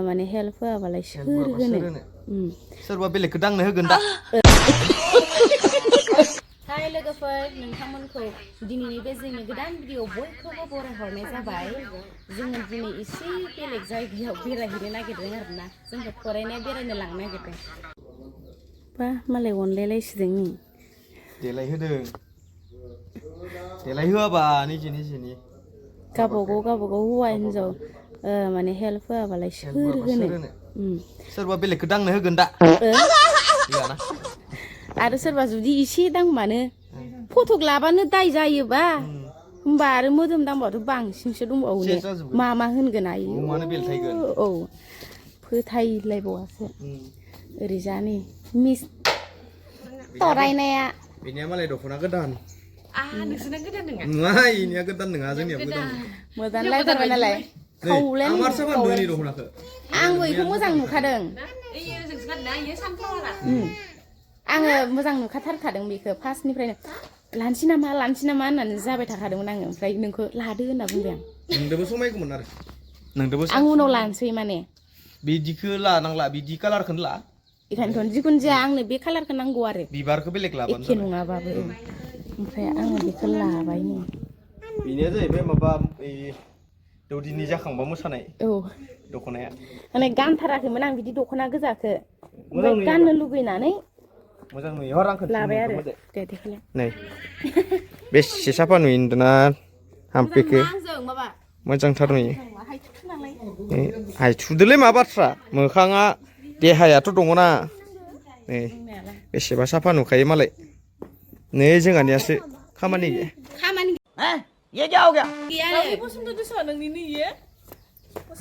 माने हेल्प होआबालाय सोर होनो सोरबा बेलेगखौ दांनो होगोन दा हाय लोगोफोर नोंथांमोनखौ दिनैनि बे जोंनि गोदान भिडिअ बयखौबो बरायहरनाय जाबाय जोङो दिनै एसे बेलेग जायगायाव बेरायहैनो नागिरदों आरोना जोंखौ फरायनाय बेरायनो लांनो नागिरदों बा मालाय अनलायलायसिदों नि देलाय होआबा निजेनि गावबागाव हौवा हिन्जाव माने हेल्प होआबालाय सोर होनो सोरबा बेलेगखौ दांनो होगोन दा आरो सोरबा जुदि एसे दांबानो फटक लाबानो दाय जायोबा होमबा आरो मोदोम दांबाथ' बांसिनसो दंबावो ने मा होनगोन आयो औ फोथायलायबावासो ओरैजानि मिस तरायनाया बेनिया मालाय दख'ना गोदान नोंसोरना गोदान नङा नङा इनिया गोदान नङा जोंनिया गोदान मोजां लायथारबाय नालाय खावलेन आंबो बेखौ मोजां नुखादों आङो मोजां नुखाथारखादों बेखौ फार्स्टनिफ्रायनो लानसै नामा होननानै जाबाय थाखादोंमोन आङो ओमफ्राय नोंखौ लादो होनना बुंबाय आं नोंदोबो समायगौमोन आरो आं उनाव लानसै माने बिदिखौ लानांला बिदि कालारखौनो ला बेखायनोथ' जिखुनु जाया आंनो बे कालारखौ नांगौ आरो बिबारखौ बेलेग लाबानो एखे नङाबाबो ओमफ्राय आङो बेखौ लाबाय नै बेनिया जाहैबाय माबा दौदिनि जाखांबा मोसानाय औ दख'नाया माने गानथाराखैमोन आं बिदि दख'ना गोजाखौ ओमफ्राय गाननो लुबैनानै मोजां नुयो आंखौ लाबाय आरो दे देखायलाय नै बेसे साफा नुयो ना हामपेखौ मोजांथार नुयो हायथुदोलै मा बाथ्रा मोखाङा देहायाथ' दङना नै बेसेबा साफा नुखायो मालाय नै जोंहानियासो खामानि गैया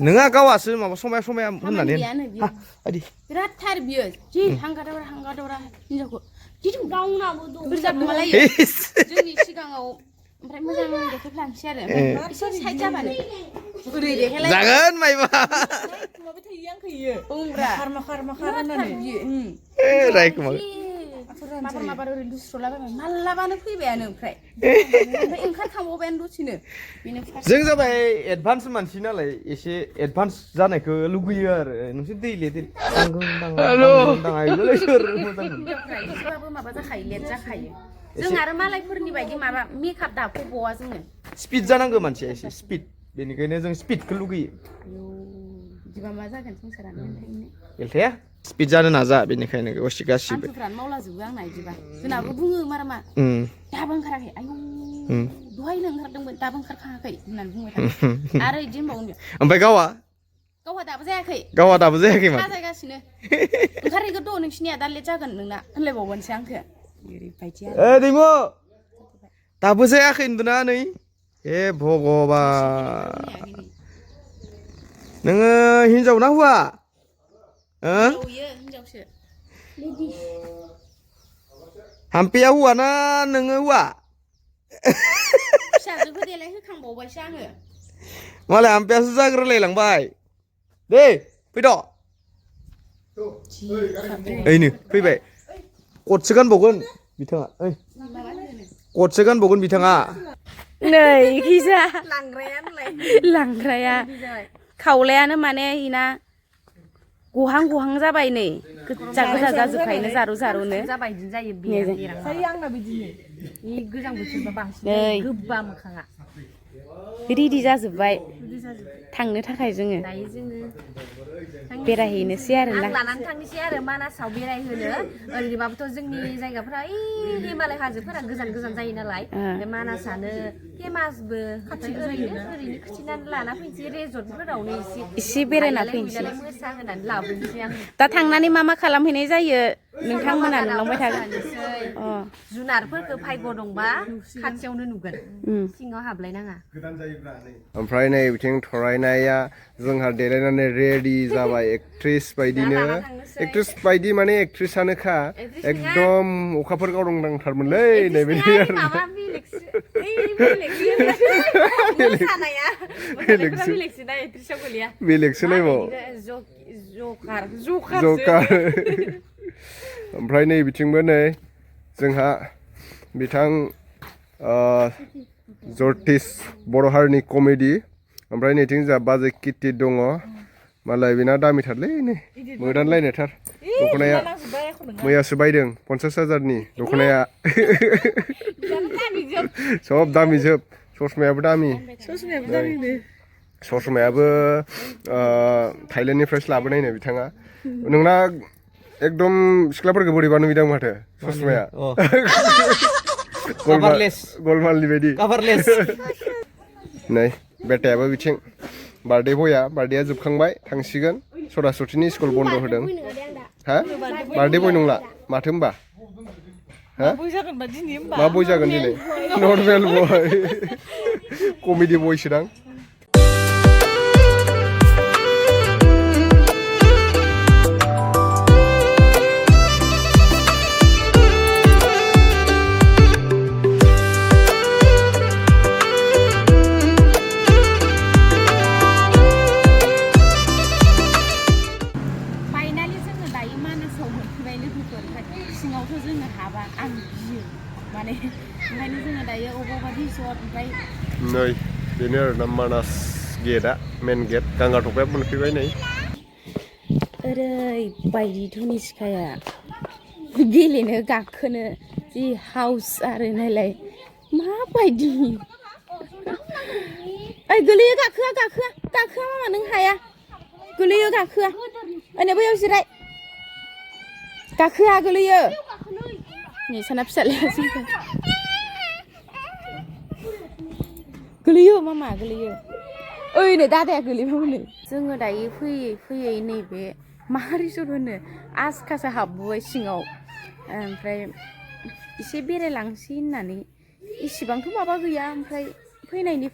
नोंहा गावासो माबा समाया होननानै बिराद थार बियो जि हांगादावरा हिनजावखौ जोंनि सिगाङाव ओमफ्राय मोजां देखायफ्लांसै आरो एसे साइड जाबानो ओरै देखायलाय जागोन माइबा माबा ओरै दुस्र'लाबायबाय मालाबानो फैबायानो ओमफ्राय ओंखारखांबावबायानो दसेनो जों जाबाय एडभान्स मानसि नालाय एसे एडभान्स जानायखौ लुगैयो आरो नोंसोर दैले एसेबाबो माबा जाखायो लेट जाखायो जों आरो मालायफोरनि बायदि माबा मेकआप दाफबबावा जोङो स्पिड जानांगौ मानसिया एसे स्पिड बेनिखायनो जों स्पिडखौ लुगैयो बिदिबा मा जागोन संसारानो गेलथाया स्पिड जानो नाजा बेनिखायनो गासिबो हान्थुफ्रानो मावलाजोबो आंना बिदिबा जोंनाबो बुङो मारामा दाबो ओंखाराखै आयौ दहायनो ओंखारदोंमोन दाबो ओंखारखाङाखै होननानै बुंबाय थायो आरो बिदि होनबावो ओमफ्राय गावा दाबो जायाखै साजायगासिनो ओंखारहैगोन द' नोंसिनिया दा लेट जागोन नोंना होनलायबावगोनसै आंखो ओरैबायदि दैमु दाबो जायाखै होनदोंना नै हे भगबान नोङो हिनजाव ना हौवा हिनजावसो हाम्पेया हौवा ना नोङो हौवा फिसाजोखौ देलाय होखांबावबायसो आङो मालाय हाम्पेयासो जाग्रोलायलांबाय दे फैद' ओइनो फैबाय कटसो गानबावगोन बिथाङा कटसो गानबावगोन बिथाङा नै खिजा लांग्राया खावलायानो माने इना गहां जाबाय नै गोजा जाजोबखायोनो जारुनो जाबाय बिदिनो जायो आंना बिदिनो गोजां बोथोरबा बांसिन गोबा मोखाङा रेडि जाजोब्बाय थांनो थाखाय जोङो बेरायहैनोसै आरो आं लानानै थांनोसै आरो मानासाव बेरायहोनो ओरैनोबाबोथ' जोंनि जायगाफोरा हिमालय हाजोफोरा गोजान जायो नालाय बे मानासानो फेमासबो ओरैनो खिथिनानै लाना फैनोसै रेजर्टफोरावनो एसे बेरायना फैनोसै मोसाहोनानै लाबोनोसै आं दा थांनानै मा खालामहैनाय जायो नोंथांमोना नुलांबाय थागोन जुनारफोरखौ भाग्य दंबा खाथियावनो नुगोन सिङाव हाबलायनाङा ओमफ्राय नै बिथिं थरायनाया जोंहा देलायनानै रेडि जाबाय एक्ट्रिस बायदि माने एक्ट्रिसानोखा एकदम अखाफोर गावदांथारमोनलै नैबेनि बेलेगसोलायबाव जकार ओमफ्राय नै बिथिंबो नै जोंहा बिथां जर्टिस बर' हारिनि कमेडि ओमफ्राय नैथिं जोंहा बाजै किटि दङ मालाय बेना दामिथारलै नै मोदानलायनायथार दख'नाया मैयासो बायदों 50,000नि दख'नाया सब दामि जोब ससमायाबो दामि ससमायाबो थाइलेण्डनिफ्रायसो लाबोनायनो बिथाङा नोंना एकदम सिख्लाफोरखौ बोरैबा नुदों माथो ससमाया गलमालनि बायदि नै बेटायाबो बिथिं बार्थडे बया बार्थडेया जोबखांबाय थांसिगोन सरासतिनि स्कुल बन्द होदों हा बार्थडे बय नंला माथो होमबा हा मा बय जागोन दिनै नर्मेल बय कमेडि बयसोदां सिङावथ' जोङो हाबा आं गियो माने ओंखायनो जोङो दायो अबावबा रिसर्ट ओमफ्राय नै बेनो आरोना मानास गेटआ मेन गेट गांगा थफाया मोनफैबाय नै ओरैबायदि धनिष्काया गेलेनो गाखोनो जि हाउस आरो नायलाय माबायदि ओइ गोलैयो गाखोआ मामा नों हाया गोलैयो गाखोआ ओनै बैयाव जिराय गाखोआ गोलैयो नै साना फिसालाया जोंखौ गोलैयो मामा गोलैयो ओइ नै दादाया गोलैबावनो जोङो दायो फैयै नैबे मा रिसर्ट होनो आसखासो हाबबोबाय सिङाव ओमफ्राय एसे बेरायलांसै होननानै इसेबांथ' माबा गैया ओमफ्राय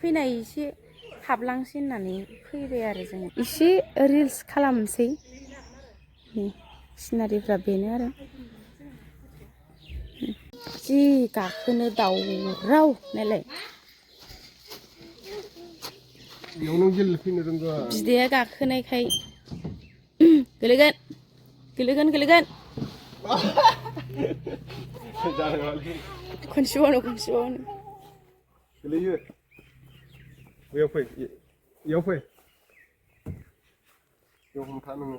फैनाय एसे हाबलांसै होननानै फैबाय आरो जों एसे रिल्स खालामसै सिनारिफ्रा बेनो आरो जि गाखोनो दावराव नायलाय बिदाया गाखोनायखाय गोलैगोन खनसेबावनो गोलैयो बेयाव फै बेयाव हमथा नोङो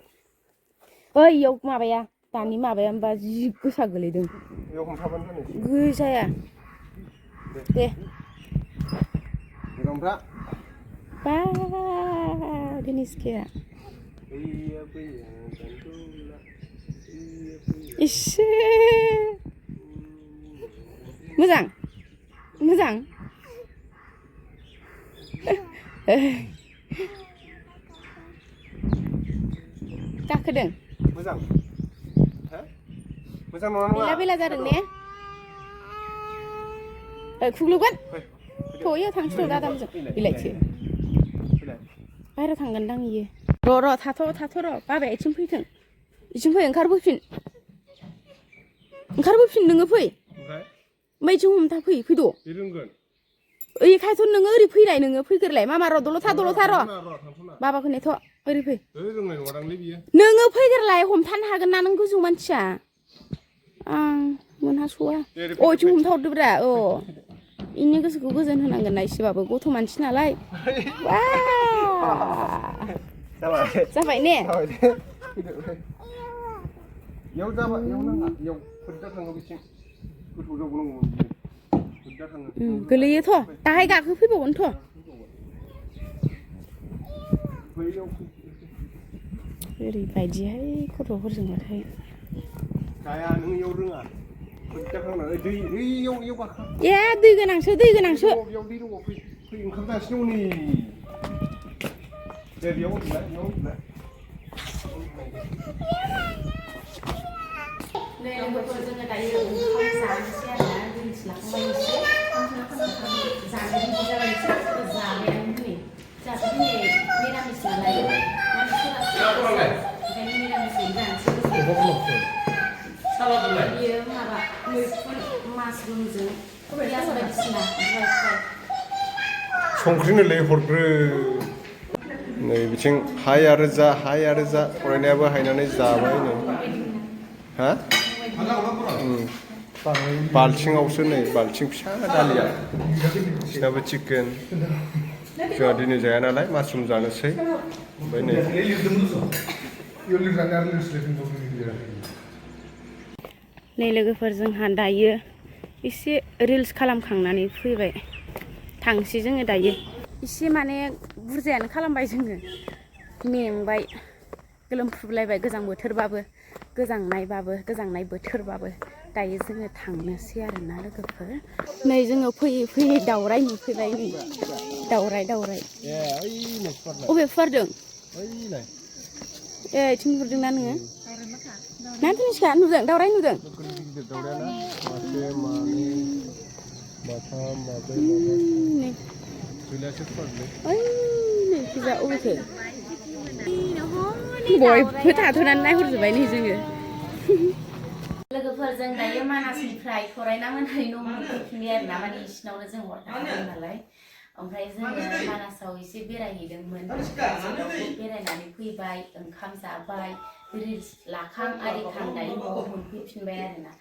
ओइ इयाव माबाया दानि माबाया होमबा जि गोसा गोलैदों बेयाव हमथाबानो जानाय गोसाया दे हमथा बा धनिष्काया इसे मोजां गाखोदों मोजां नङा बेला जादों ने खुग्लुबगोन थयो थांसै दादामजों बिलाइसो बाहेरायाव थांगोनदां इयो र' थाथ' र' बाबाया इथिं फै ओंखारबोफिन नोङो फै ओमफ्राय इथिं हमथा फैद' ओइखायथ' नोङो ओरै फैलाय नोङो फैग्रोलाय मामा र' दल'था र' बाबाखौ नेथ' ओरै फै नोङो फैग्रोलाय हमथानो हागोन ना नों गोजौ मानसिया आं मोनहास'आ इथिं हमथा हरदोब्रा इनि गोसोखौ गोजोन होनांगोन ना एसेबाबो गथ' मानसि नालाय जाबाय ने गोलैयोथ' दाहाय गाखोफैबावगोनथ' ओरैबायदिहाय गथ'फोरजोंबाथाय ए दै गोनांसो लोगोफोर जोङो दायो ओंखाम जानोसै आरोना रिल्स लाखांबाय एसे जानायनि जाबायसै जानायानो दिनै जोंहाथ' दिनै निरामिस नालाय मानसिफोरा ओंखायनो निरामिसै जानोसै बियो माबा मैखुन मासरुमजों पियाज बायदिसिना ओमफ्राय संख्रिनोलै हरग्रो नै बिथिं हाय आरो जा फरायनायाबो हायनानै जाबाय नै हा बाल्थिङावसो नै बाल्थिं फिसा दालिया बिसिनाबो चिकेन जोंहा दिनै जाया नालाय मासरुम जानोसै ओमफ्राय नै नै लोगोफोर जोंहा दायो एसे रिल्स खालामखांनानै फैबाय थांसै जोङो दायो एसे माने बुरजायानो खालामबाय जोङो मेंबाय गोलोमफ्रुलायबाय गोजां बोथोरबाबो गोजांनाय बोथोरबाबो दायो जोङो थांनोसै आरोना लोगोफोर नै जोङो फैयै फैयै दावराय नुफैबाय नै दावराय अबे फुवारदों ए इथिं नुहुरदोंना नोङो ना दिनिसखा नुदों दावराय नुदों बयबो थाथ'नानै नायहरजोब्बाय नै जोङो लोगोफोरजों दायो मानासनिफ्राय फरायना मोनहै न' मोनफैफिनबाय आरोना माने इसिनावनो जों हरखादों नालाय ओमफ्राय जोङो मानासाव एसे बेरायहैदोंमोन बेरायनानै फैबाय ओंखाम जाबाय रिल्स लाखां आरिखां दायो न'आव मोनफैफिनबाय आरोना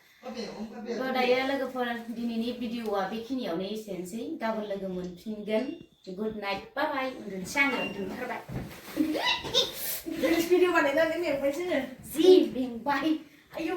थ' दायो लोगोफोर दिनैनि भिडिअआ बेखिनियावनो एसेनोसै गाबोन लोगो मोनफिनगोन गुड नाइट बाय उन्दुनोसै आङो उन्दुथारबाय भिडिअ बानायनानै मेंबाय जोङो जि मेंबाय आयौ